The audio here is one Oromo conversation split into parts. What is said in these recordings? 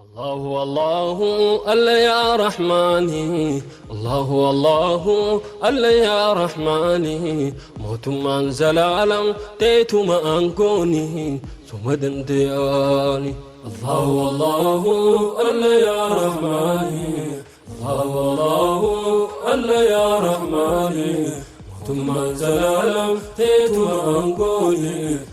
الله الله ألا يا رحماني الله الله ألا يا رحماني موتمان زلالم تيتما أنكوني ثم دندياني الله الله ألا يا رحماني الله الله ألا يا رحماني موتمان زلالم تيتما أنكوني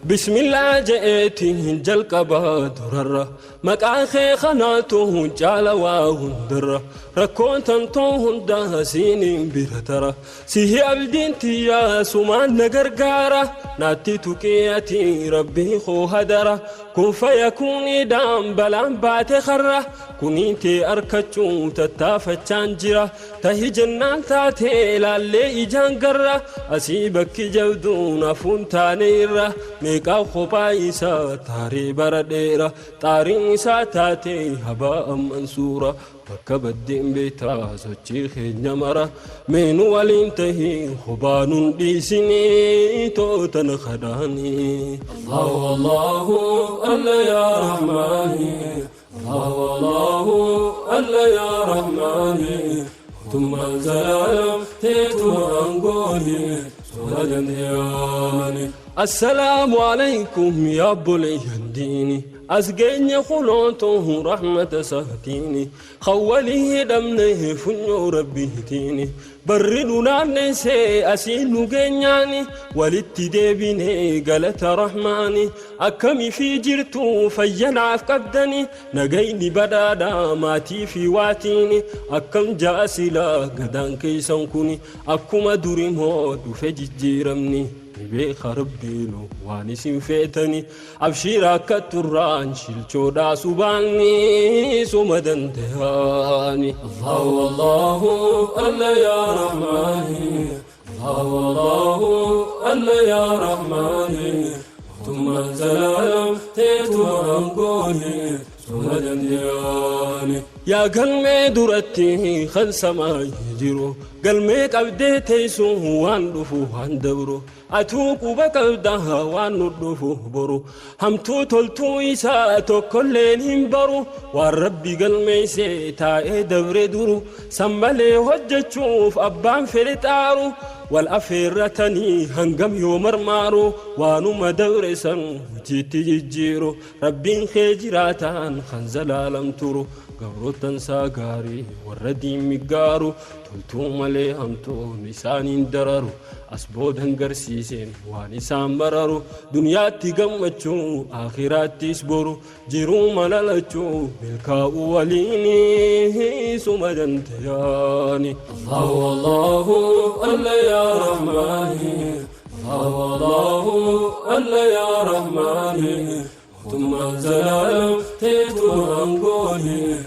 بسم الله جئتي جلقبا درر مقاخي خناته جالوا هندر ركون تنتو هندا سينين برترة سيه أبدين تيا سمان نغرغارة ناتي تكياتي ربي خو هدرة كن فيكون إدام بلان بات خرة كنيتي أركتشو تتافتشان جرة تهي جنان تاتي لالي إجان قرة أسيبك جودو نفون تانيرة ميكا خبايسا تاري برديرة تاري تاتي هباء منصورة فكبدين بيتا سوچي خنمرة من ولينتهي خبان ديسني توتن خداني الله الله ألا يا رحماني الله الله ألا يا رحماني ثم زلالم تيتو أنقولي السلام عليكم يا أبو الينديني أسقيني خلوته رحمة سهتيني خولي دمنه فنيو ربي هتيني بردنا نسي أسينو جنياني ولدت ديبيني قالت رحماني أكمي في جرتو فينا فقدني نجيني بدادا ماتي في واتيني أكم جاسلا قدان كيسانكوني أكما دريمو دفجي جيرمني بخربينو وانسين فيتني أبشيرك التران شلتو داسوباني سمدن تهاني الله الله ألا يا رحماني الله الله ألا يا رحماني ثم زلالم تيتو أنقولي سمدن تهاني يا قلمي درتي خلص ما يجرو قلمي قبدتي سوان دفو هندبرو أتوق بكالدها وان دفو برو همتو تلتو إساتو كلين برو والرب قلمي سيتا دبر درو سمالي هجتشوف أبان فلتارو والأفيرتني هنقم يومر مارو وانو مدرسا جيتي جيرو ربين خجراتان خنزلالم ترو قبروتن ساقاري والردين مقارو تلتو ملي همتو نسانين دررو أسبودن قرسيسين وانسان مررو دنياتي قمتشو آخراتي سبورو جيرو ملالتشو ملكاو وليني سمدن تياني الله الله ألا يا رحماني الله الله ألا يا رحماني ثم زلالم تيتو أنقولي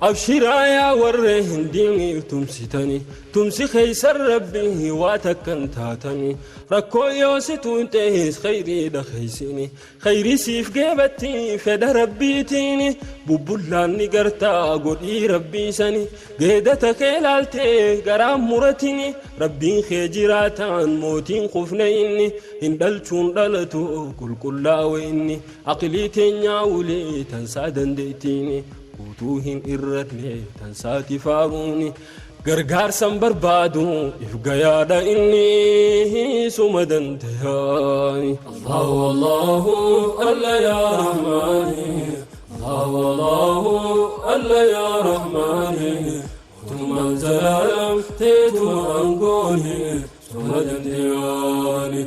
أبشر يا ورهن ديني تمسيتني تمسي خيسر ربي واتكن تاتني ركو يوستو انتهز خيري دخيسيني خيري سيف جيبتي فدا ربيتيني ببولان نقرتا قولي ربي سني قيدتك الالتي قرام مرتيني ربي خيجراتان موتين خفنيني اندلتون دلتو كل كلاويني عقلي تنياولي تنسى دنديتيني قوتوهن إرتني تنساتي فاروني غرغار سنبربادو إفقيادا إني سمدن تهاني الله الله ألا يا رحماني الله الله ألا يا رحماني ثم زلالم تيتو أنقولي سمدن تهاني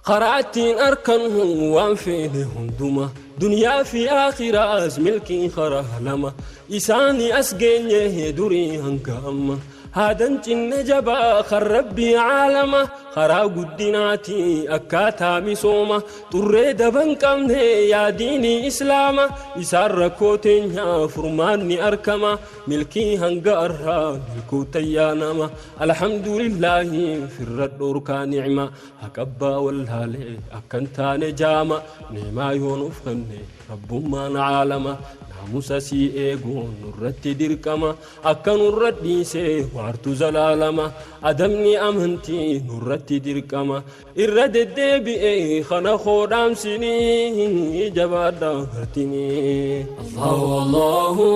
قرأتين أركنه وانفيني هندوما دنيا في آخرة أزملكي خره لما إساني أسجيني دري هنكاما هذا النجبا خربي عالما خرا قدناتي أكاتا مسوما تريد بنكمني يا ديني إسلاما إسار كوتين يا فرماني أركما ملكي هنقرها ملكو تيانما الحمد لله في الرد نعمة هكبا والهالي أكنتاني جاما نعما يونفخني رب ما نعالما Naamusa sii eeguun nurratti dirqama. Akka nurra dhiisee waartu zalaalama. Adabni amantii nurratti dirqama. Irra deddeebi'ee kana koodhaamsinii jabaadhaa martinii. Allahu Allahu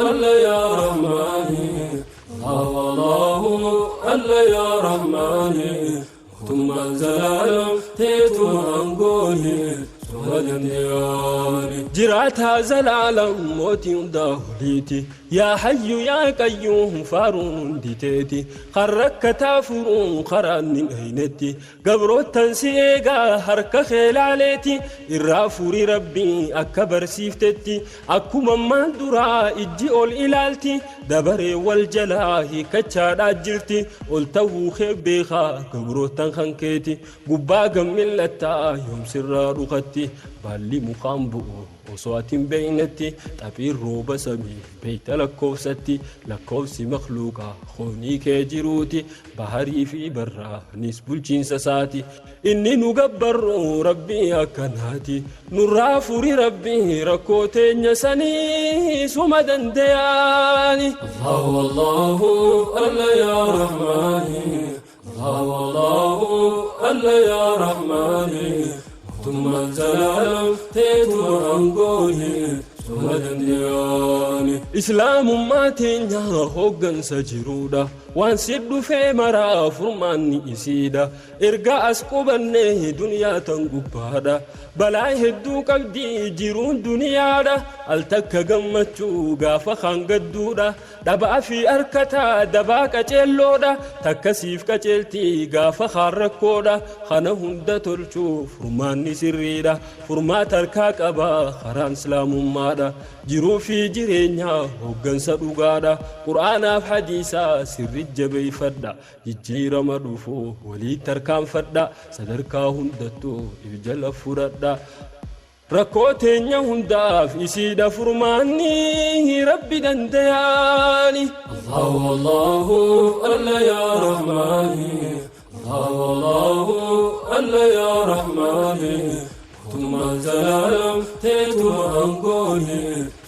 alla yaa Rahmaani. Allahu Allahu alla yaa Rahmaani. Mootummaan zalaalam teetuma aangooni. Suma dandeeyyaani. Jiraataa zalaalam mootii hundaa oliiti. Yaa hayyu yaa qayyuum faaruun hundi teeti. Kan rakkataa furuun karaan ni dhaynetti. Gabroottan si eegaa harka kee laaleeti. Irraa furii rabbii akka barsiiftetti. Akkuma ammaan duraa ijji ol ilaalti. Dabaree wal jalaa hiikkachaadhaa jirti. Ol ta'uu kee beekaa gabroottan kan keeti. Gubbaa gammillattaa yoom sirraa dhukatti. Baalli mukaan bu'u osoo ati hin beeknetti. Xaphiin rooba samii beeyta lakkoofsatti. Lakkoofsi makluuqaa hoonii kee jiruuti. Baharii fi barraanis bulchiinsa isaati. Inni nu gabbarru rabbii akkanaati. Nurraa furi rabbii rakkoo teenya sanii suma dandeeyyaani. Allahu Allahu alla yaa Rahmaani. Allahu Allahu alla yaa Rahmaani. Mootummaan zalaalam teetuma aangooni. Suma dandeeyyaani. Islaamummaa teenya hooggansa jiruudha. Waan si dhufee maraa furmaanni isiidha. Erga as qubannee duniyaa tan gubbaadha. Balaa hedduu qabdi jiruun duniyaadha. Al takka gammachuu gaafa kaan gadduudha. Dhabaa fi harkataa dabaa qaceelloodha. Takka siif qaceelti gaafa kaan rakkoodha. Kana hunda tolchuuf furmaanni sirriidha. Furmaata harkaa qaba karaan islaamummaadha. Jiruu fi jireenya hooggansa dhugaadha. Qur'aanaaf hadiisaa sirri jabeeffadha. Jijjiirama dhufu walii tarkaanfadha. Sadarkaa hundattuu if jala fudhadha. Rakkoo teenya hundaaf isiidha furmaanni rabbi dandeeyyaani. Allahu Allahu alla yaa Rahmaani. Allahu Allahu alla yaa Rahmaani. Mootummaan zalaalam teetuma aangooni.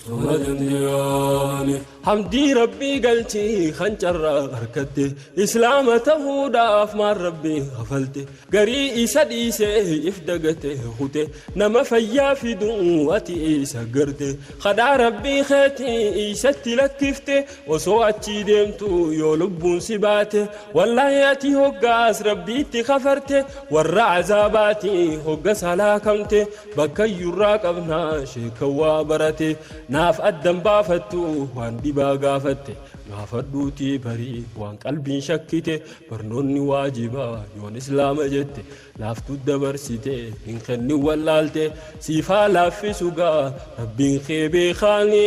Suma dandeeyyaani. Hamdii rabbii galchii kan carraa harkatte. Islaama ta'uudhaaf maal rabbii kafalte. Garii isa dhiisee if dagate kute. Nama fayyaa fiduu ati isa garte. Kadhaa rabbii keetii isatti lakkifte. Osoo achii deemtu yoo lubbuun si baate. Wallaahi ati hoggaas rabbiitti kafarte. Warra azaabaatii hoggas halaakamte. Bakka iyyurraa qabnaa sheekawwaa barate. Naaf addan baafattu waan dhibaa gaafatte. Gaafadhuutii barii waan qalbiin shakkite. Barnoonni waajibaa yoon islaama jette. Laaftuu dabarsite hin kennin wallaalte. Siifaa laaffisu gaa rabbiin kee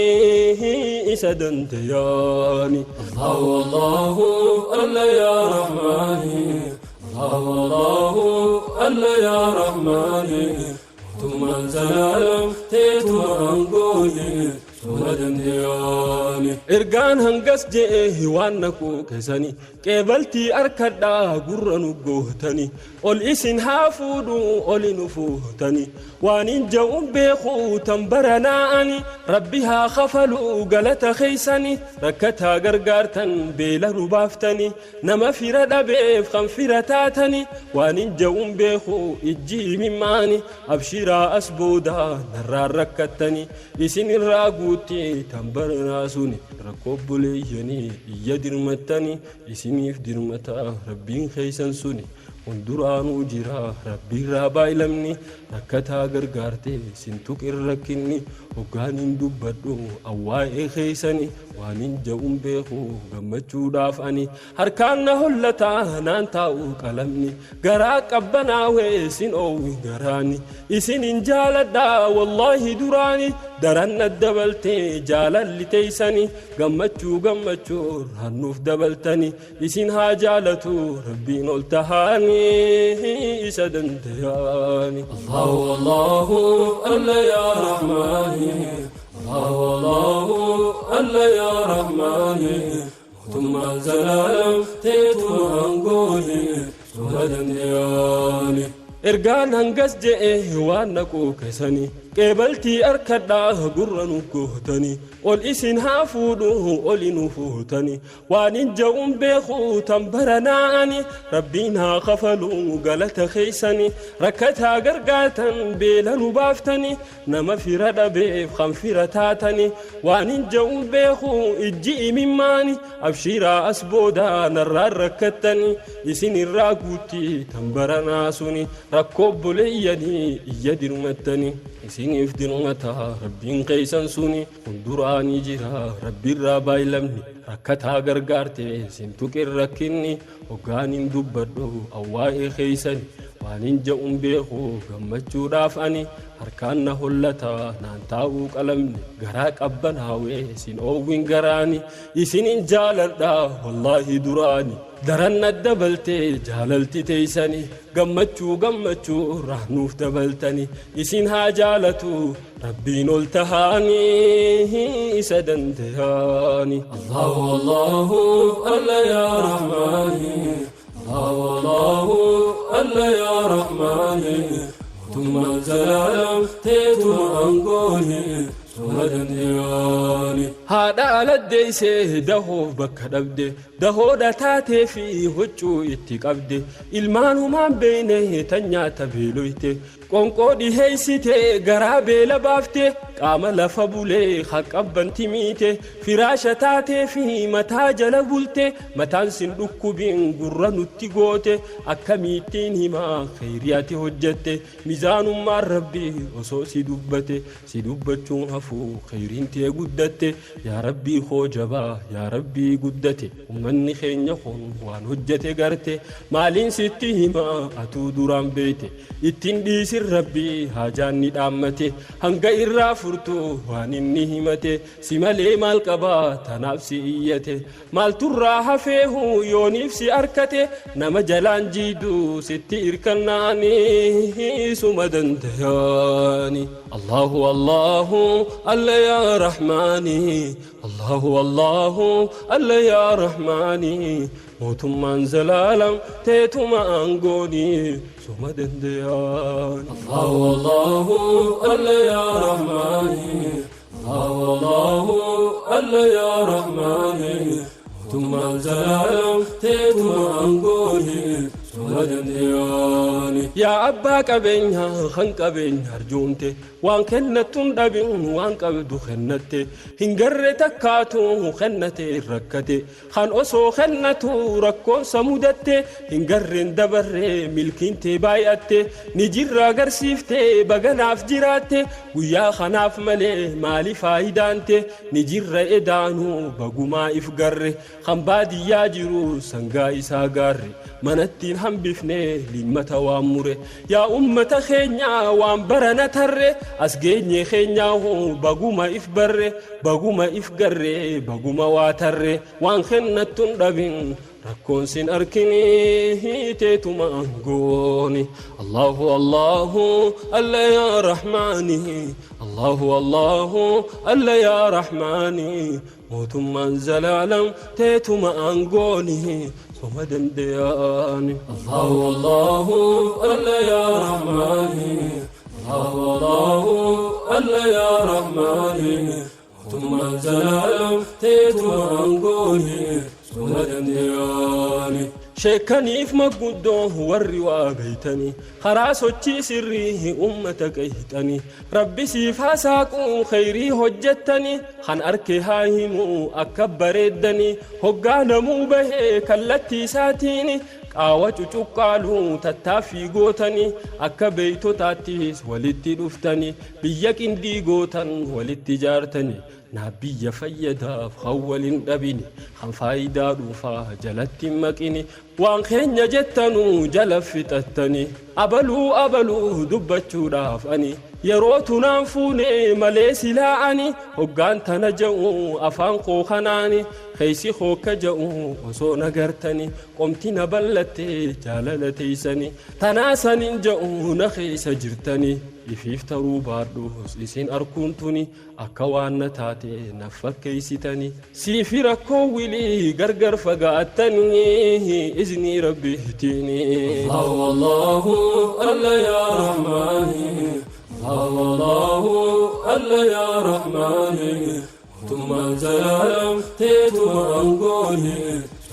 beekaanii isa dandeeyyaani. Allahu Allahu alla yaa Rahmaani. Allahu Allahu alla yaa Rahmaani. Mootummaan zalaalam teetuma aangooni. Suma dandeeyyaani. Ergaan hangas je'ee waan naquu keessani. Qeebaltii harkadhaa gurra nu gootani. Ol isin haa fuudhu oli nu fuutani. Waan hin ja'uun beeku tan baranaa'ani. Rabbi haa kafalu galata keeysani. Rakkataa gargaartan beela nu baaftani. Nama fira dhabeef kan fira taatani. Waan hin ja'uun beeku ijji mimmaani. Abshiraa as booda narraan rakkattani. Isin irraa guutti tan baranaa suni. Rakkoo obboleeyyanii iyya dirmattani. Isiniif dirmata rabbiin keeysan suni. Hunduraanuu jira rabbiirraa baay'lamni. Rakkataa gargaarte sin tuqin rakkinni. Hoggaan hin dubbadhu awwaa'ee keeysani. Waan hin ja'uun beeku gammachuudhaaf ani. Harkaan na hollataa naan taa'u qalamni. Garaa qabbanaawee sin oowwi garaani. Isin hin jaaladhaa wallaahi duraani. Daran na dabaltee jaalalli teeysani. Gammachuu gammachuu rannuuf dabaltani. Isin haa jaalatu rabbiin ol tahaani isa dandeeyyaani. Allahu Allahu alla yaa Rahmaani. Allahu Allahu alla yaa Rahmaani. Mootummaan zalaalam teetuma aangooni. Suma dandeeyyaani. Ergaan hangas je'ee waan naquu keessani. Qeebaltii arkadhaa gurra nu gootani ol isin haa fuudhu oli nu fuutani waan hin ja'uun beeku tan baranaani rabbiin haa kafalu galata keeysani rakkataa gargaartan beela nu baaftani nama fira dhabeef kan fira taatani waan hin ja'uun beeku ijji imimmaani abshiiraa as boodaa narraan rakkattani isin irraa guutti tan baranaa suni rakkoo obboleeyyanii iyya dirmattani isiniif dirmata rabbiin keeysan suni hunduraanii jira rabbiirraa baay'lamni rakkataa gargaarte isin tuqin rakkinni hoggaaniin dubbadhu awwaa'ee keeysani waan hin ja'uun beeku gammachuudhaaf ani harkaan na hollata naan taa'uu qalamni garaa qabbanaawee isin oowwin garaani isinin jaaladha wallaahi duraani daran na dabaltee jaalalti teeysani gammachuu gammachuu rahnuuf dabaltani isin haa jaalatu rabbiin ol tahaanii isa danda'ani. Allahu Allahu alla yaa Rahmaani Allahu Allahu alla yaa Rahmaani mootummaan zalaalam teetuma aangooni suma danda'ani. Haadha aladdeessee dahoof bakka dhabde dahoodha taatee fi huccuu itti qabde ilmaanumaan beeyne tan nyaata beeloyte qonqoo dhiheessite garaa beela baafte qaama lafa bulee haqqabbanti miite firaasha taatee fi mataa jala bulte mataan sin dhukkubiin gurra nutti goote akkamiittiin himaa kheyriyaati hojjette mizaanummaan rabbii osoo si dubbate si dubbachuun hafuu kheyriin tee guddatte yaa rabbii koo jabaa yaa rabbii guddate ummanni keenya kun waan hojjete garte maaliin sitti himaa atuu duraan beeyte ittiin dhiisin rabbii haajaan ni dhaammate hanga irraa furtu waan inni himate si malee maal qabaa tanaaf si iyyate maalturraa hafeehu yooniif si arkate nama jalaan jiidu sitti irkannaanii suma danda'ani. Allahu Allahu alla yaa Rahmaani Allahu Allahu alla yaa Rahmaani mootummaan zalaalam teetuma aangooni suma danda'ani. Allahu Allahu alla yaa Rahmaani Allahu Allahu alla yaa Rahmaani mootummaan zalaalam teetuma aangooni suma danda'ani. Yaa abbaa qabeenyaa kan qabeenya arjoomte waan kennattuun dhabin waan qabdu kennatte hin garre takkaatu kennate rakkate kan osoo kennatu rakkoonsa mudatte hin garreen dabarre milkiintee baay'atte ni jirra agarsiifte baganaaf jiraatte guyyaa kanaaf malee maali faayidaante ni jirra edaanuu bagumaa if garre kan baadiyyaa jiru sangaa isaa gaarre manattiin hambifne limmata waan mure yaa ummata keenyaa waan barana tarre as geenye keenyaa baguma if barre baguma if garre baguma waa tarre waan kennattuun dhabin rakkoon sin arkini teetuma aangooni. Allahu Allahu alla yaa Rahmaani Allahu Allahu alla yaa Rahmaani mootummaan zalaalam teetuma aangooni suma danda'ani. Allahu Allahu alla yaa Rahmaani Allahu Allahu alla yaa Rahmaani mootummaan zalaalam teetuma aangooni suma danda'ani. Sheekaniif maguddoo warri waa beeytanii karaa sochii sirrii ummata qeeyxanii rabbi siif haa saaquu kheyrii hojjettanii kan arke haa himuu akka bareeddanii hoggaa namuu bahee kallattii isaatiin qaawa cucuqqaaluu tattaaffii gootanii akka beeytotaattis walitti dhuftanii biyya qindii gootan walitti ijaartanii naa biyya fayyadaaf kan waliin dhabini kan faayidaa dhuunfaa jalatti hin maqini waan keenya jettanuu jala fixattanii abaluu abaluu dubbachuudhaaf ani yeroo tunaan fuune malee silaa ani hoggaan tana ja'u afaan koo kanaani keeysi hookka ja'u osoo nagartani qomti na ballattee jaalala teeysani tanaa sanin ja'u na keeysa jirtani ifiif taruu baadhus isin arkuun tuni akka waan na taate na fakkeeysitani siifi rakkoo wilii gargar fagaattanii iznii rabbiitiini. Allahu Allahu alla yaa Rahmaani Allahu Allahu Alla yaa Rahmaani mootummaan zalaalam teetuma aangooni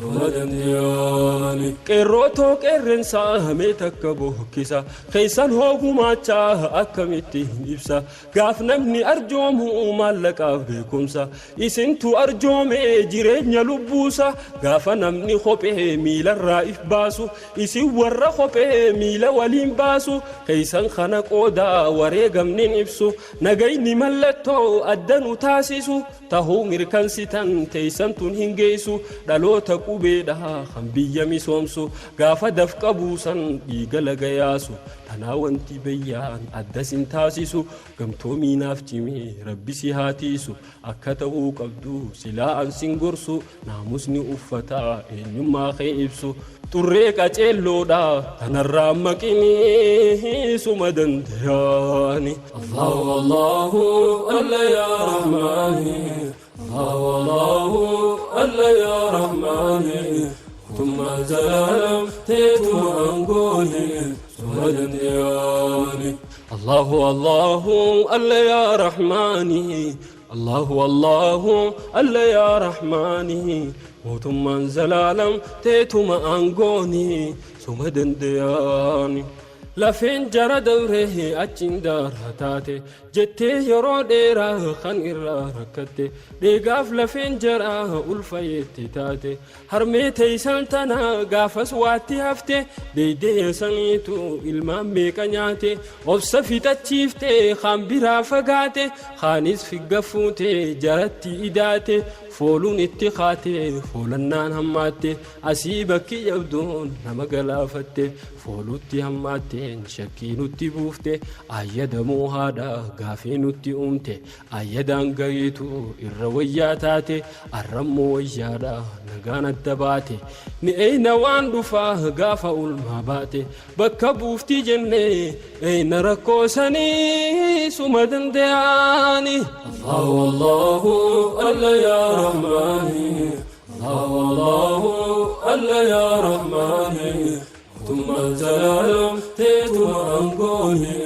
suma dandeyaani. Qeerrootoo qeerrensaa mee takka bookkisa keessan hoo gumaachaa akkamitti hin ibsa gaaf namni arjoomu maallaqaaf beekumsa isintu arjoome jireenya lubbuusa gaafa namni kophee miilarraa if baasu isin warra kophee miila waliin baasu keessan kana qoodaa wareegamnin ibsu nagayni mallattoo adda nu taasisu tahuu mirkansitan teessan tun hin geessu dhaloota qubeedha kan biyya misoomsu gaafa dafqa buusan dhiiga laga yaasu tanaa wanti bayyaan adda sin taasisu gamtoomiinaaf cimee rabbi si haa tiisu akka ta'uu qabdu silaa an sin gorsu naamusni uffataa eenyummaa kee ibsu xurree qaceelloodha tanarraa maqinii suma dandeyaani. Allahu Allahu Alla yaa Rahmaani Allahu Allahu Alla yaa Rahmaani mootummaan zalaalam teetuma aangooni suma dandeyaani. Allahu Allahu Alla yaa Rahmaani Allahu Allahu Alla yaa Rahmaani mootummaan zalaalam teetuma aangooni suma dandeyaani. Lafeen jara dabree achiin daaraa taate jettee yeroo dheeraa kan irraa rakkatte dheegaaf lafeen jaraa ulfayeetti taate harmee teeysan tana gaafas waatti hafte deeydee saniitu ilmaan meeqa nyaate obsa fixachiifte kaan biraa fagaate kaanis figga fuute jaratti idaate fooluun itti kaate foolannaan hammaatte asii bakki jabduun nama galaafatte foolutti hammaatteen shakkii nutti buufte ayyadamuu haadha gaafii nutti uumte ayyadaan gariitu irra wayyaa taate arrammoo wayyaadha nagaan adda baate ni eyna waan dhufaa gaafa ulmaa baate bakka buufti jennee eyna rakkoo sanii suma dandeyaani. Allahu Allahu Alla yaa Rahmaani Allahu Allahu Alla yaa Rahmaani mootummaan zalaalam teetuma aangooni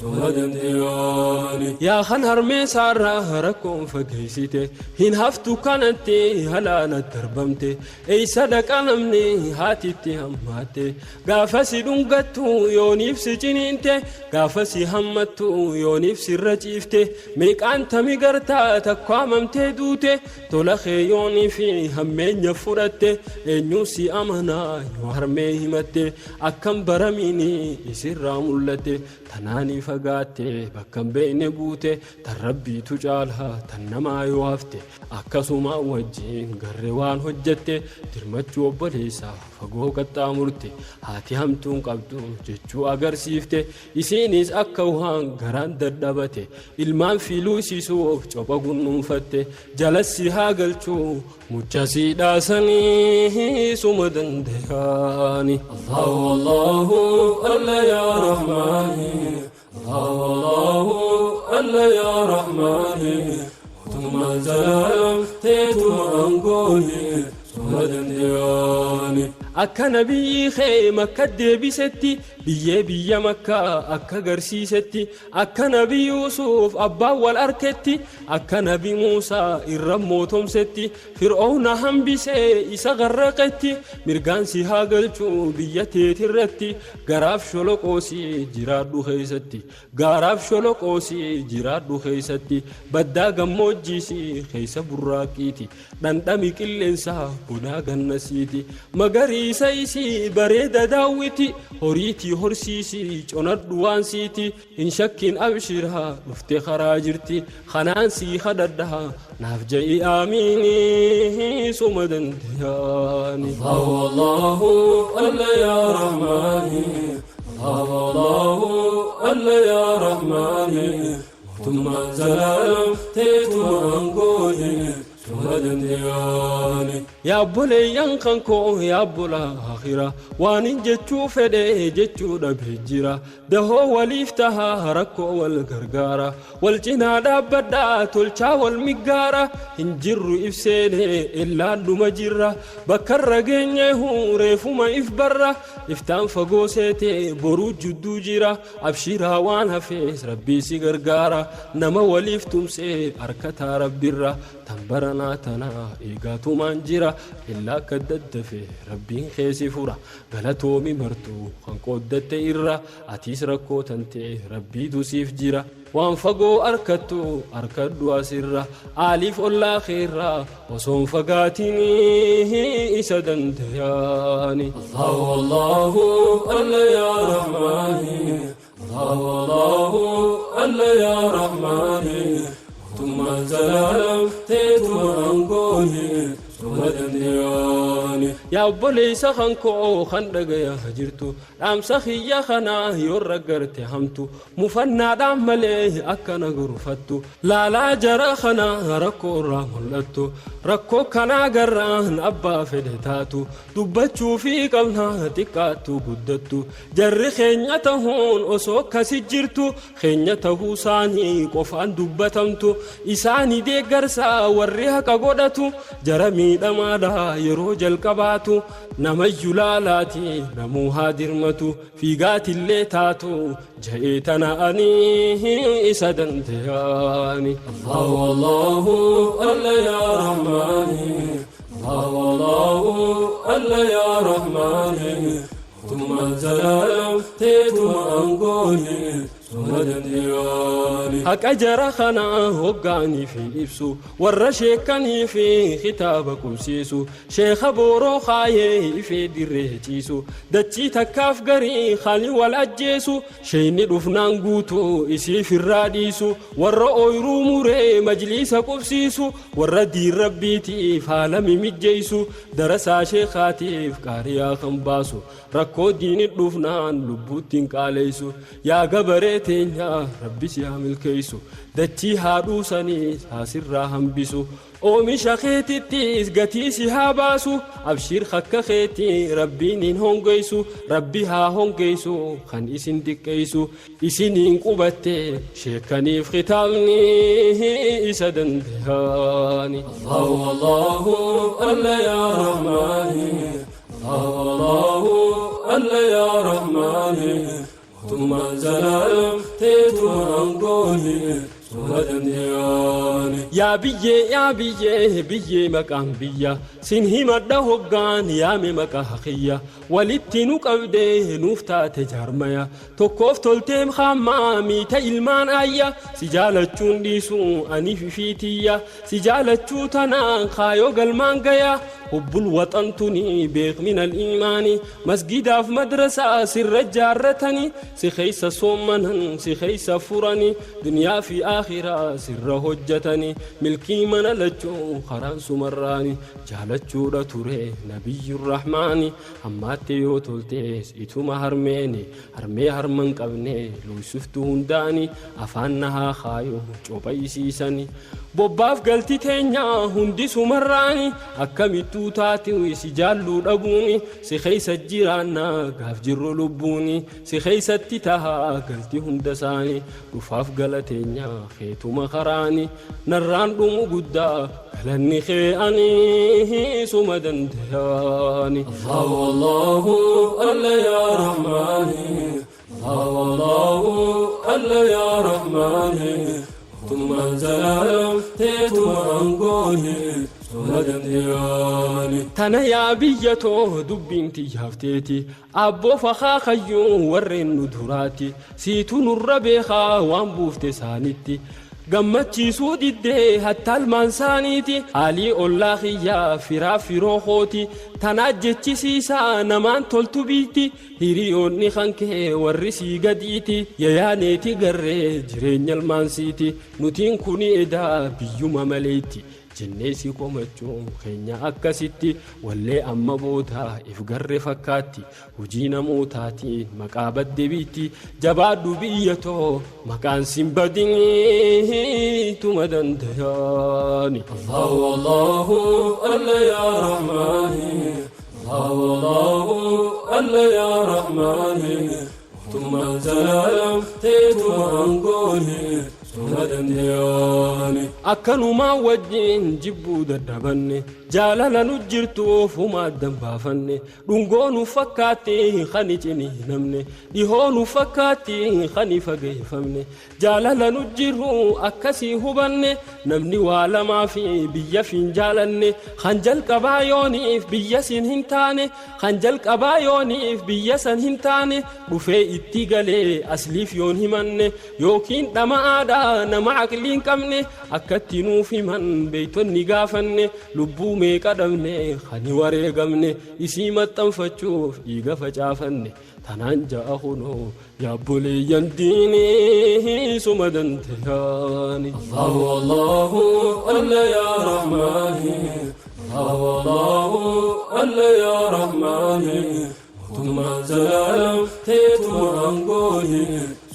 suma dandeyaani. Yaa kan harmee saarraa rakkoon fageessite hin haftu kanatti halaala darbamte eeysa dhaqa namni haatitti hammaatte gaafa si dhungattu yooniif si ciniinte gaafa si hammattu yooniif sirra ciifte meeqaan tami gartaa takkaamamtee duute tola kee yoonii fi hammeenya fudhatte eenyuu si amanaa yoo harmee himatte akkam baramiini isirraa mul'atte tanaanii fagaatte bakka hin beekne buute tan rabbiitu caalaa tan namaa yoo hafte akkasuma wajjin garree waan hojjette dirmachuu obboleessaa fagoo qaxxaamurte haati hamtuun qabdu jechuu agarsiifte isiinis akka waan garaan dadhabate ilmaan filuusiisuuf copha gunnuunfatte jalassi haa galchuu mucha sii dhaasanii suma dandeyaani. Allahu Allahu Alla yaa Rahmaani Allahu Allahu Alla yaa Rahmaani mootummaan zalaalam teetuma aangooni suma dandeyaani. Akka nabiyyi kee makka deebisetti biyyee biyya makkaa akka garsiisetti akka nabi Yuusuf abbaan wal arketti akka nabi Muusaa irra mootomsetti fir'oona hambisee isa garraqetti mirgaan si haa galchuu biyya teetirratti garaaf sholoqoosii jiraadhu keeysatti gaaraaf sholoqoosii jiraadhu keeysatti baddaa gammoojjiisii keeysa burraaqiiti dhandhami qilleensaa bonaa gannasiiti magariisa isii bareeda daawwiti horiitii horsiisii conadhu waan siiti hin shakkin abshiraa dhufte karaa jirti kanaan sii kadhadhaa naaf ja'i aamiinii suma dandeyaani. Allahu Allahu Alla yaa Rahmaani Allahu Allahu Alla yaa Rahmaani mootummaan zalaalam teetuma aangooni. Suma dandeeyani. Yaa obboleeyyan kan koo yaa obbolaa akhira waan hin jechuu fedhe jechuu dhabee jira. Dahoo waliif tahaa rakkoo wal gargaara. Wal cinaa dhaabbadhaa tolchaa wal miggaara. Hin jirru ibseene illaan dhuma jirra. Bakka irra geenye reefuma if barra. Iftaan fagoo seetee boruu jidduu jira. Abshiraa waan hafees rabbii si gargaara. Nama waliif tumsee harkataa rabbirra. Tan baranaa tanaa eegaatumaan jira. Illaa akka daddafe rabbiin keessi fura. Galatoomi martuu kan qooddatte irra. Atiis rakkoo tantee rabbiitu siif jira. Waan fagoo harkattu harkadhu asirra. Aaliif ollaa keerraa osoon fagaatinii isa dandayaani. Allahu Allahu alla yaa Rahmaani. Allahu Allahu alla yaa Rahmaani. Mootummaan zalaalam teetuma aangooni. Suma dandeeyani. Yaa obboleessa kan koo kan dhagayaa jirtu dhaamsa kiyya kanaa yoo raggarte hamtu mufannaadhaan malee akkana gorfattu laalaa jara kanaa rakkoo irraa mul'attu rakkoo kanaa garraan abbaa fedhe taatu dubbachuu fi qabnaa xiqqaattu guddattu jarri keenya tahuun osoo akkasi jirtu keenya tahuu isaanii qofaan dubbatamtu isaanii deeggarsaa warri haqa godhatu jara miidhamaadha yeroo jalqabaatu namayyuu laalaati namuu haa dirmatu fiigaatillee taatu ja'ee tana ani isa dandeeyani. Allahu Allahu alla yaa Rahmaani. Allahu Allahu alla yaa Rahmaani. Mootummaan zalaalam teetuma aangooni. Suma dandeeyani. Haqa jara kanaa hoggaanii fi ibsu warra sheekanii fi kitaaba qubsiisu sheeka booroo kaayee ifee dirree ciisu dachii takkaaf garii khali wal ajjeesu sheeyni dhufnaan guutuu isiif irraa dhiisu warra ooyiruu muree majliisa qubsiisu warra diin rabbiitiif haala mimijjeessu darasaa sheekaatiif qaariyaa kan baasu rakkoo diini dhufnaan lubbuutti hin qaaleessu yaa gabaree teenyaa rabbi si haa milkeessu dachii haadhuusaniis haasirraa hambisu oomisha keetittis gatii si haa baasu abshiir hakka keetii rabbiin hin hongeessu rabbi haa hongeessu kan isin diqqeessu isiniin qubatte sheekaniif kitaabni isa dandeeyani. Allahu Allahu alla yaa Rahmaani. Allahu Allahu alla yaa Rahmaani. Mootummaan zalaalam teetuma aangooni. Suma dandeeyani. Yaa biyyee yaa biyyee biyyee maqaan biyya sin himadha hoggaan yaame maqaa kiyya walitti nu qabdee nuuf taate jaarmaya tokkoof tolteem haammaa miita ilmaan ayya si jaalachuun dhiisu ani fifiitiyya si jaalachuu tanaan kaayoo galmaan gaya hubbul waxantuni beekmina iimaani masgidaaf madrasaa sirra jaarratani si keessa soommanan si keessa furani duniyaa fi akhiraa sirra hojjetani milkii mana lachuu karaan sumarraani jaalachuudha ture nabiyyur rahmaani ammaatti yoo toltees ituma harmeeni harmee harman qabne luysuftu hundaani afaan nahaa kaayo copha isiisani bobbaaf galti teenya hundi sumarraani akkamittuu taate si jaalluu dhabuuni si keessa jiraanna gaaf jirru lubbuuni si keessatti tahaa galti hunda isaani dhufaaf gala teenya keetuma karaani narraan dhumu guddaa galanni kee ani suma dandeeyani. Allahu Allahu alla yaa Rahmaani. Allahu Allahu alla yaa Rahmaani. Mootummaan zalaalam teetuma aangooni. Suma dandeeyani. Tana yaa biyya too dubbiin tiyyaafteeti abboo fakaa kayyuu warreen nu duraati siitu nurra beekaa waan buufte isaanitti. Gammachiisuu diddee hattaalmaan isaaniiti haalii ollaa kiyyaa firaa firoo kooti tanaa jechisiisaa namaan toltu biitti hiriyoonni kan kee warri sii gadiiti yayaaneeti garree jireenya ilmaansiiti nutiin kuni edaa biyyuma maleetti. Jennee si komachuun keenya akkasitti wallee amma booda if garre fakkaatti hojii namootaatiin maqaa badde biitti jabaadhu biyya too maqaan sin badiniituma dandayaani. Allahu Allahu alla yaa Rahmaani Allahu Allahu alla yaa Rahmaani mootummaan zalaalam teetuma aangooni suma dandayaani. Akkanumaa wajjin jibbuu dadhabanne jaalala nu jirtuuf humaa addan baafanne dhungoo nu fakkaatti kan ciniinamne dhihoo nu fakkaatti kan fageeffamne jaalala nu jirru akkasii hubanne namni waa lamaa fi biyya fin jaalanne kan jalqabaa yooniif biyya sin hin taane kan jalqabaa yooniif biyya san hin taane dhufee itti galee asliif yoon himanne yookiin dhama'aadha nama aqlii hin qabne akkatti nuuf himan beeytonni gaafanne lubbuu meeqa dhabne kan wareegamne isii maxxanfachuuf dhiiga facaafanne tanaan ja'a kunoo yaabboleeyyan diinii suma dandayaani. Allahu Allahu alla yaa Rahmaani Allahu Allahu alla yaa Rahmaani mootummaan zalaalam teetuma aangooni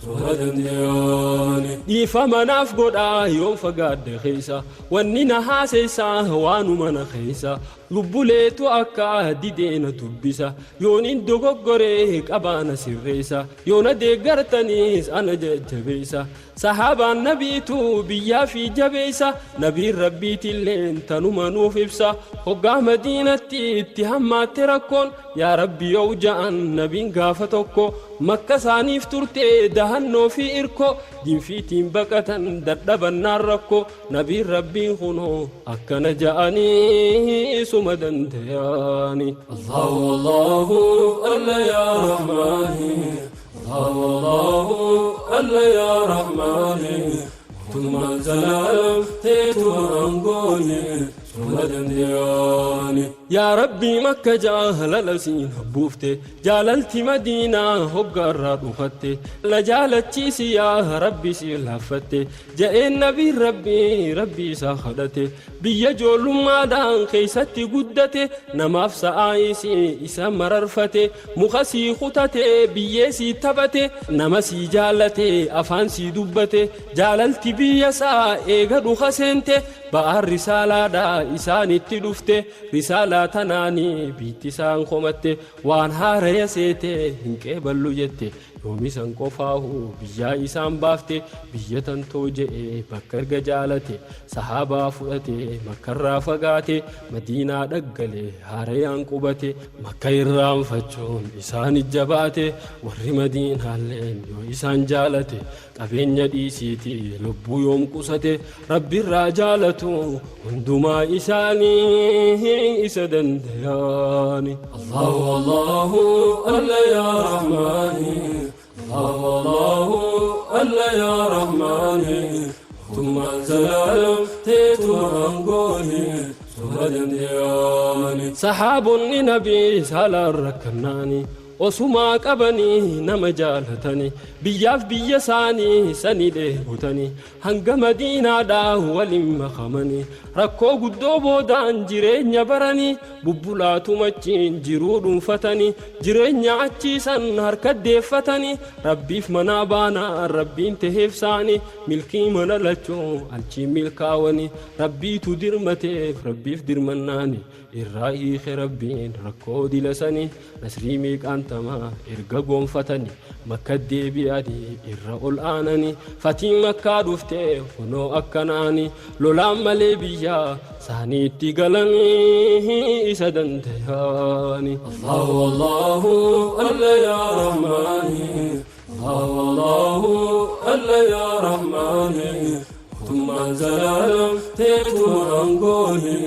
suma dandayaani. Dhiifama naaf godhaa yoon fagaadde keessa wanni na haaseessaa waanuma na keessa lubbuleetu akka dideena dubbisa yoonin dogoggoree qabaana sirreessa yoona deeggartaniis ana jajjabeessa sahaabaan nabiitu biyyaa fi jabeessa nabiin rabbiitilleen tanuma nuuf ibsa hoggaa madiinatti itti hammaatte rakkoon yaa rabbi yoo ja'an nabiin gaafa tokko makka isaaniif turte dahannoo fi irko dinfiitiin baqatan dadhabannaan rakko nabiin rabbiin kunoo akkana ja'anii suma dandayaani. Allahu Allahu alla yaa Rahmaani Allahu Allahu alla yaa Rahmaani mootummaan zalaalam teetuma aangooni suma dandayaani. Yaa Rabbii makka jaalala siin habbuufte jaalalti madiinaa hoggaarraa dhufatte la jaalachiisi yaa Rabbi si laaffatte ja'een nabiin rabbii rabbii isaa kadhate biyya ijoollummaadhaan keessatti guddate namaaf sa'aa isii isa mararfate muka sii kutate biyyee sii taphate nama sii jaalate afaan sii dubbate jaalalti biyya isaa eega dhuka seente ba'aan risaalaadhaa isaanitti dhufte risaalaa tanaanii biitti isaan komatte waan haaraya seete hin qeeballu jette yoomisan qofaahu biyyaa isaan baafte biyya tantoo je'e bakka erga jaalate sahaabaa fudhate makkarraa fagaate madiinaa dhaggale haarayaan qubate makka irraanfachuun isaan jabaate warri madiinaalleen yoo isaan jaalate qabeenya dhiisiiti lubbuu yoom qusate rabbirraa jaalatu hundumaa isaanii isa dandayaani. Allahu Allahu alla yaa Rahmaani Allahu Allahu alla yaa Rahmaani mootummaan zalaalam teetuma aangooni suma dandayaani. Sahaabonni nabii saalaan rakkannaani osumaa qabanii nama jaalatanii biyyaaf biyya isaanii sani dheebotanii hanga madiinaadhaa waliin makamanii rakkoo guddoo boodaan jireenya baranii bubbulaatumachiin jiruu dhuunfatanii jireenya achiisan harka deeffatanii rabbiif manaa baanaa rabbiin taheef saanii milkii mana lachuu alchiin milkaawanii rabbiitu dirmateef rabbiif dirmannaani irraa hiike rabbiin rakkoo dilasanii nasrii meeqaan tamaa erga goonfatanii makka deebi'anii irra ol aananii fatiin makkaa dhuftee kunoo akkanaanii lolaan malee biyyaa isaaniitti galanii isa dandayaani. Allahu Allahu alla yaa Rahmaani Allahu Allahu alla yaa Rahmaani mootummaan zalaalam teetuma aangooni.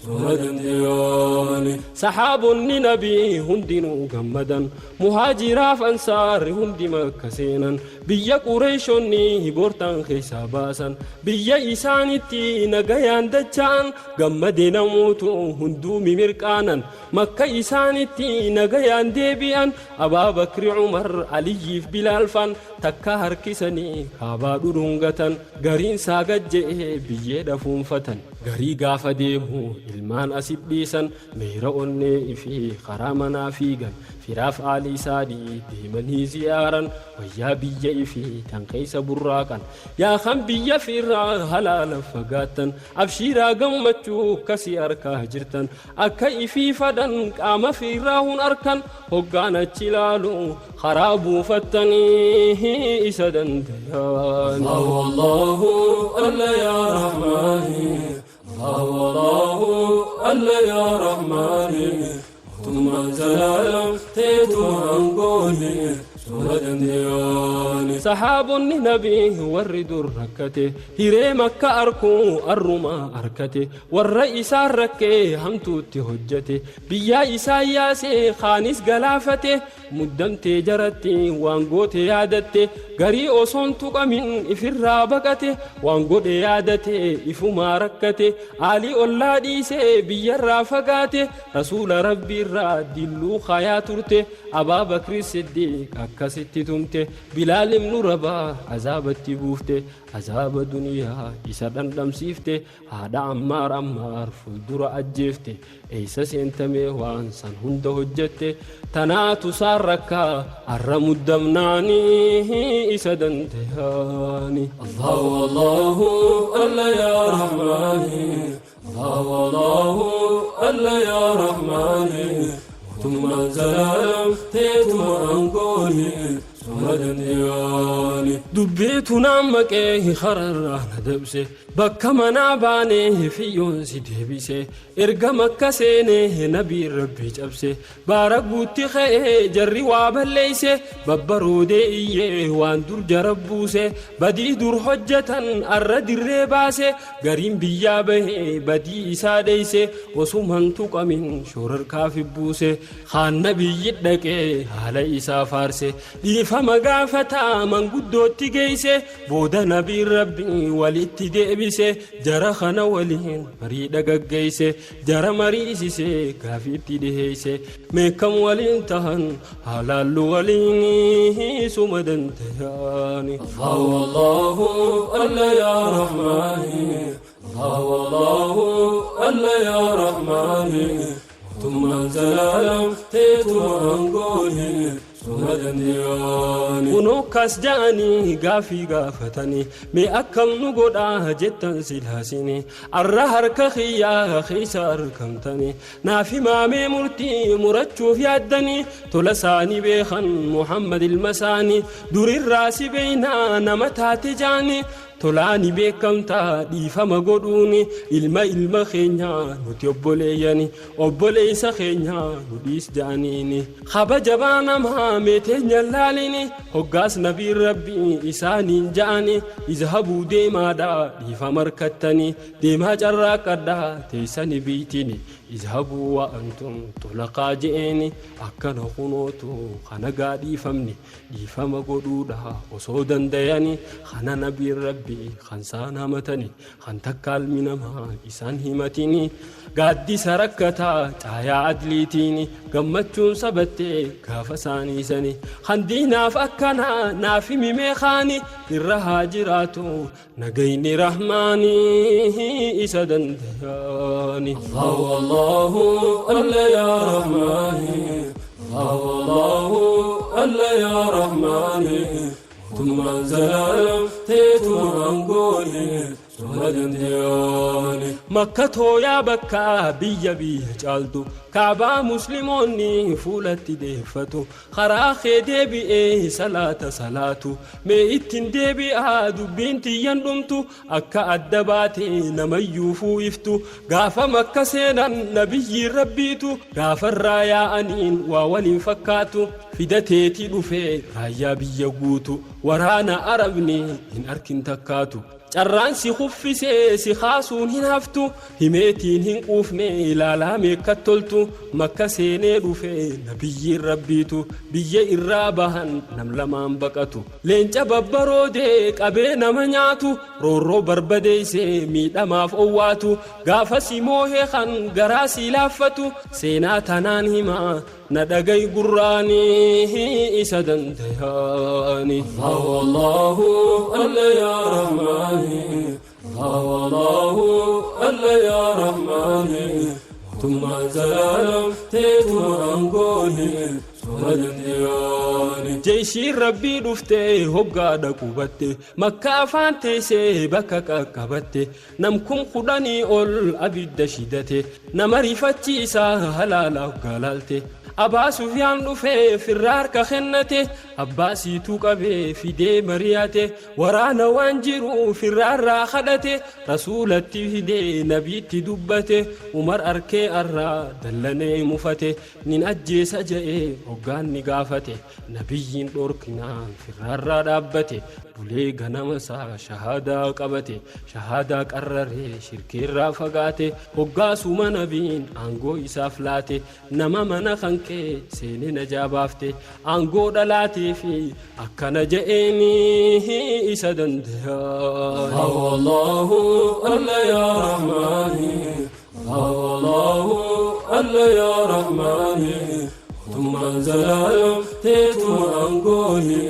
Suma dandeeyyooni. Saxaabonni nabii hundinuu gammadan, muhaajiraaf ansaarri hundi Makka seenan, biyya Qureeshonni boortaan keessaa baasan, biyya isaanitti nagayaan dacha'an, gammade namoota hunduu mimirqaanan, Makka isaanitti nagayaan deebi'an. Abaabakri, Umar, Aliyyiif Bilaalfan takka harkisanii Kaabaa dhudhungatan, gariin saagajje'ee biyyee dhafuunfatan, garii gaafa deemu ilmaan asib dhiisan, meera onnee fi karaa manaa fiigan, firaaf aalii isaanii deemanii ziyaaran, wayyaa biyya ifii tan keessa burraaqan. Yaa kan biyya firraa halaala fagaattan, abshiiraa, gammachuu akkasii harkaa jirtan, akka ifii fadhan qaama firraa hun arkan, hoggaan achi ilaalu karaa buufattanii isa dandayan. Allahu Allahu alla ya Rahmaani, Allahu Allahu alla ya Rahmaani, mootummaan zalaalam teetuma aangooni suma dandeeyyooni. Saxaabonni nabii warri dur rakkate hiree Makka arkuu arrumaa arkate, warra isaan rakkee hamtuutti hojjete, biyyaa isaan yaasee kaanis galaafate, muddamtee jaratti waan goote yaadatte, garii osoon tuqamin ifirraa baqate, waan godhe yaadate ifumaa rakkate, aalii ollaa dhiisee biyyarraa fagaate, Rasuula Rabbiirraa dilluu kayaa turte, Abaabakri Siddiiq akkasitti tumte, Bilaal ibnu Rabaa azaabatti buufte, azaaba duniyaa isa dhandhamsiifte, haadha Ammaar Ammaar fuuldura ajjeefte, eeysa seentamee waan san hunda hojjette, tanaatu saan rakkaa arra muddamnaanii isa dandayaani. Allahu Allahu alla ya Rahmaani, Allahu Allahu alla ya Rahmaani, mootummaan zalaalam teetuma aangooni suma dandeeyyooni. Dubbiitu naan maqee hararraa na dabse, bakka manaa baanee fiyyoon si deebise, erga Makka seenee nabiin Rabbi cabse, baara guutti ka'ee jarri waa balleeyse, babbaroodee iyyee waan dur jara buuse, badii dur hojjetan arra dirree baase, gariin biyyaa bahee badii isaa dheeyse, osuman tuqamin shororkaa buuse, kaan nabiyyi dhaqee haala isaa faarse, dhiifama gaafataa manguddootti geeyse, booda nabiin Rabbi walitti deebise, jara kana waliin marii dhagaggeeyse, jara mariisise, gaafiitti dhiheeyse, meekam waliin tahan haalaallu waliin suma dandayaani. Allahu Allahu alla ya Rahmaani, Allahu Allahu alla ya Rahmaani, mootummaan zalaalam teetuma aangooni suma dandeeyyooni. Kunoo kas ja'anii gaafii gaafatanii, mee akkam nu godhaa jettan silaasini, arra harka kiyyaa keessa argamtanii, naaf himaamee murtii murachuuf yaaddanii, tola isaanii beekan Muhammad ilma isaanii, durirraa si beeynaa nama taate jaanii, tolaani beekamtaa dhiifama godhuuni, ilma ilma keenya nuti obboleeyyani, obboleessa keenya nu dhiis ja'aniini, kabajabaa namaa meeteenya laalini, hoggaas nabiin Rabbii isaaniin ja'ani, izhabuu, deemaadha, dhiifama harkattanii deemaa, carraaqadhaa teessani biitini, izhabuu wa antum tulaqaa je'eeni. Akkana kunootu kana gaa dhiifamni dhiifama godhuudha osoo dandayani, kana nabiin Rabbii kan isaan hamatani, kan takkaalmi namaa isaan himatini, gaaddisa rakkataa caayaa adliitiini, gammachuun sabattee gaafa isaaniisani, kan diinaaf akkanaa naaf himimee kaani irra haa jiraatu nagayni Rahmaanii isa dandayani. Allahu Allahu alla ya Rahmaani, Allahu Allahu alla ya Rahmaani, mootummaan zalaalam teetuma aangooni suma dandeeyyooni. Makka tooyaa bakka biyya biyya caaltu, Kaabaa Musliimoonni fuulatti deeffatu, karaa kee deebi'ee salaata salaatu, mee ittiin deebi'aa dubbiin tiyyan dhumtu, akka adda baatee namayyuu fuuyiftu, gaafa Makka seenan nabiyyiin Rabbiitu gaafarraa yaa'aniin waa waliin fakkaatu, fidateetii dhufee raayyaa biyya guutu, waraana Arabni hin arkin takkaatu. Carraan si kuffisee si kaasuun hin haftu, himeetiin hin quufne ilaalaa meeqat toltu. Makka seenee dhufee nabiyyiin rabbiitu biyya irraa bahan nam lamaan baqatu. Leenca babbaroodee qabee nama nyaatu, roorroo barbadeessee miidhamaaf owwaatu. Gaafa si moohee kan garaa si laaffatu, seenaa tanaan himaa na dhagayi gurraanii isa dandayaani. Allahu Allahu alla yaa Rahmaani, Allahu Allahu alla yaa Rahmaani. Mootummaan zalaalam teetuma aangooni suma dandayaani. Jeeshiin rabbii dhuftee hoggaadha qubatte, makka afaan teessee bakka qaqqabatte, namkum 10 ol abidda shidate, nama rifachiisaa halaala hoggaa. Abaa Sufyaan dhufee firra harka kennate, abbaa siituu qabee fidee mari'ate, waraana waan jiru firraarraa kadhate, rasuulatti fidee nabiitti dubbate. Umar arkee arraa dallanee mufate, nin ajjeesa je'ee hoggaan ni gaafate. Nabiyyiin dhorkinaan firraarraa dhaabbate, bulee ganama isaa shahaadaa qabate, shahaadaa qarraree shirkeerraa fagaate. Hoggaasuma nabiin aangoo isaaf laate, nama mana kan kee seenee najaa baafte, aangoo dhalaatee fi akkana je'eeni isa danda'an. Allahu Allahu alla yaa Rahmaani, Allahu Allahu alla yaa Rahmaani. Mootummaan zalaalam teetuma aangooni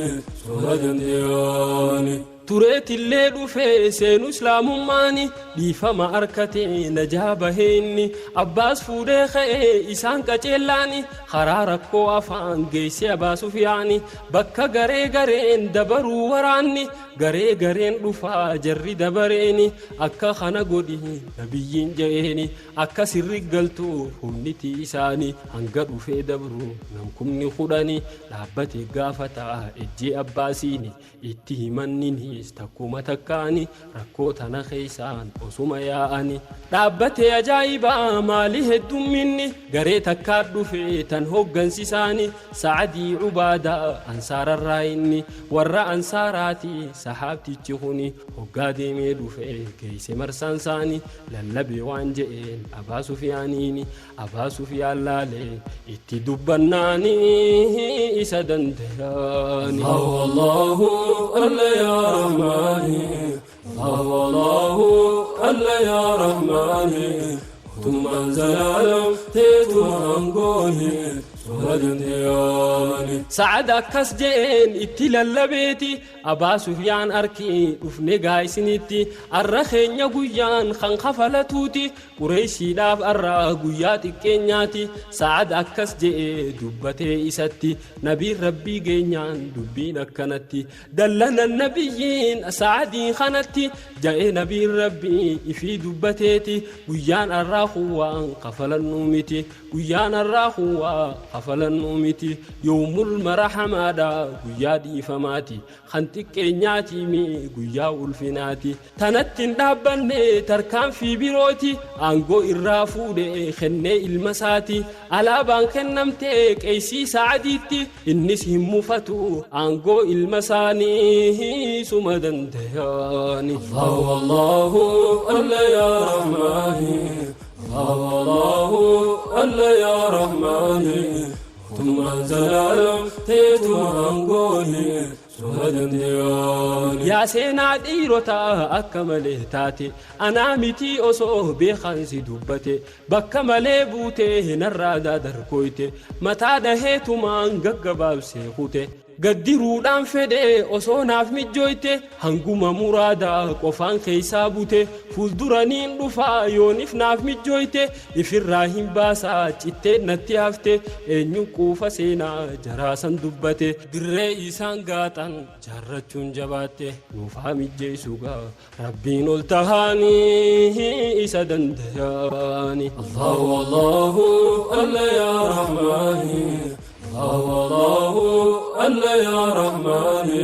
suma dandayaani. Tureetillee dhufee seenu islaamummaani dhiifama arkatee najaa baheenni, abbaas fuudhee ka'ee isaan qaceellaani, karaa rakkoo afaan geessee Abaa Sufyaani. Bakka garee gareen dabaruu waraanni garee gareen dhufaa jarri dabareeni, akka kana godhi nabiyyiin je'eeni, akka sirri galtu humniti isaanii. Hanga dhufee dabru namkumni 10 dhaabbate gaafataa ejjee abbaasiini, itti himanninis takkuma takkaani rakkoo tana keeysaan osuma yaa'ani. Dhaabbate ajaa'ibaa maali heddumminni garee takkaa dhufe tan hoggansisaani, Sa'adii Cubaadaa ansaararraa, inni warra ansaaraati. Sahaabtichi kuni hoggaa deemee dhufe geeyse marsaan saani, lallabe waan je'een Abaa Sufyaaniini. Abaa Sufyaan laalee itti dubbannaani isa danda'ani. Allahu Allahu alla yaa Rahmaani, Allahu Allahu alla yaa Rahmaani. Mootummaan zalaalam teetuma aangooni suma dandayaani. Sa'ad akkas je'een itti lallabeeti, Abaa Sufyaan arkii dhufne gaa isinitti, arra keenya guyyaan kan kafalatuuti, Qureeshiidhaaf arra guyyaa xiqqeenyaati. Sa'ad akkas je'ee dubbatee isatti, nabiin rabbii geenyaan dubbiin akkanatti dallanan nabiyyiin Sa'adii kanatti ja'ee, nabiin rabbii ifii dubbateeti, guyyaan arraa kuwwaan kafalannuu miti, guyyaan arraa kuwwaa kafalannuu miti, yoomul marahamaadha, guyyaa dhiifamaati, kan xiqqeenyaatiimi, guyyaa ulfinaati. Tanatti hin dhaabbanne, tarkaanfii birooti, aangoo irraa fuudhe kennee ilma isaati. Alaabaan kennamte qeessii Sa'adiitti, innis hin mufatu, aangoo ilma isaanii suma danda'ani. Allahu Allahu alla yaa Rahmaani, Allahu Allahu alla yaa Rahmaani. Mootummaan zalaalam teetuma aangooni suma danda'ani. Yaa seenaa dhiirotaa akka malee taate, anaa mitii osoo beekan si dubbate, bakka malee buutee narraa darkoyte, mataa dhaheetumaan gaggabaabsee kute. Gaddiruudhaan fedhee osoo naaf mijjooyte, hanguma muraadaa qofaan keeysaa bute, fuulduraniin dhufaa yoonif naaf mijjooyte, ifirraa hin baasaa cittee natti hafte. Eenyu quufa seenaa jaraasan dubbate? Dirree isaan gaaxan jaarrachuun jabaatte, nuufaa mijjeessugaa rabbiin ol tahaanii isa danda'ani. Allahu Allahu alla yaa Rahmaani, Allahu Allahu alla yaa Rahmaani.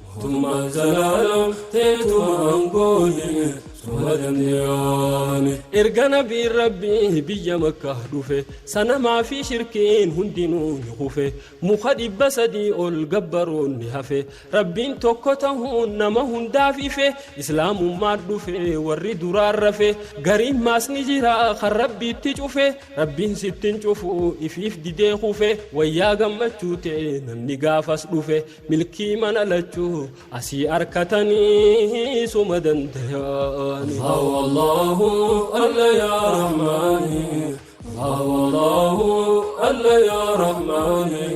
Mootummaan zalaalam teetuma aangooni suma danda'ani. Erga nabiin Rabbii biyya Makkaa dhufe, sanamaa fi shirkiin hundinuu ni kufe. Muka 300 ol gabbaruun ni hafe. Rabbiin tokko tahuun nama hundaaf ife. Islaamummaan dhufe warri duraan rafe. Gariin maas ni jira kan Rabbiitti cufe. Rabbiin sittin cufu ifiif didee kufe. Wayyaa gammachuu ta'e namni gaafas dhufe. Milkii mana lachuu asii arkatanii suma danda'ani. Allahu Allahu Alla ya Rahmani, Allahu Allahu Alla ya Rahmani,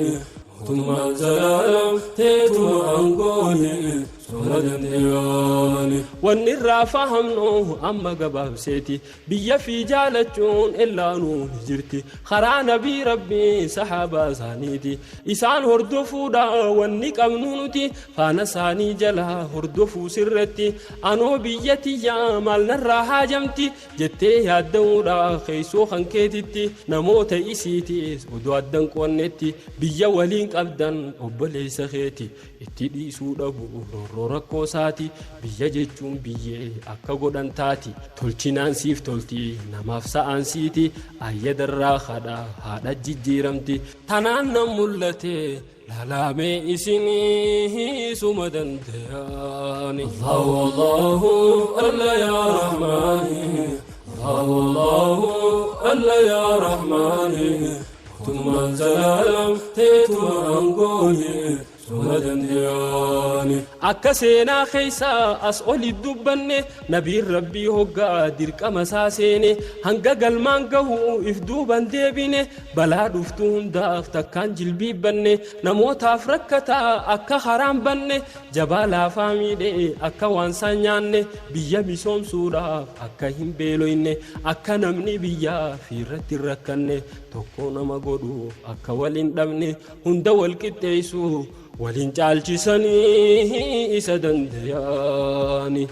mootummaan zalaalam teetuma aangooni suma danda'ani. Wanni irraa fahamnu amma gabaabseeti, biyya fi jaalachuun ellaanuu ni jirti. Karaa nabii Rabbii sahaabaa isaaniiti isaan hordofuudha wanni qabnu nuti, faana isaanii jala hordofuu sirratti. Anoo biyya tiyyaa maal narraa haajamti jettee yaadda'uudha keessoo kan keetitti, namoota isiitiis odoo addan qoonnetti. Biyya waliin qabdan obboleessa keeti itti dhiisuu dhabu roorroo rakkoo isaati. Biyya jechuun biyyee akka godhan taati, tolchinaan siif tolti, namaaf sa'aan siiti, ayyadarraa haadha haadha jijjiiramti. Tanaan nan mul'ate laalamee isinii suma danda'ani. Allahu Allahu Alla ya Rahmani, Allahu Allahu Alla ya Rahmani, mootummaan zalaalam teetuma aangooni suma danda'ani. Akka seenaa keessa as oli dubbanne, nabiin Rabbii hoggaa dirqama isaa seene, hanga galmaan gahu if duuban deebine. Balaa dhuftu hundaaf takkaan jilbiibbanne, namootaaf rakkataa akka haraan banne, jabaa laafaa miidhe akka waan isaan nyaanne, biyya misoomsuudhaaf akka hin beeloyne, akka namni biyyaa fi irratti hin rakkanne, tokko nama godhuuf akka wal hin dhabne, hunda wal qixxeessu waliin caalchisanii isa danda'ani.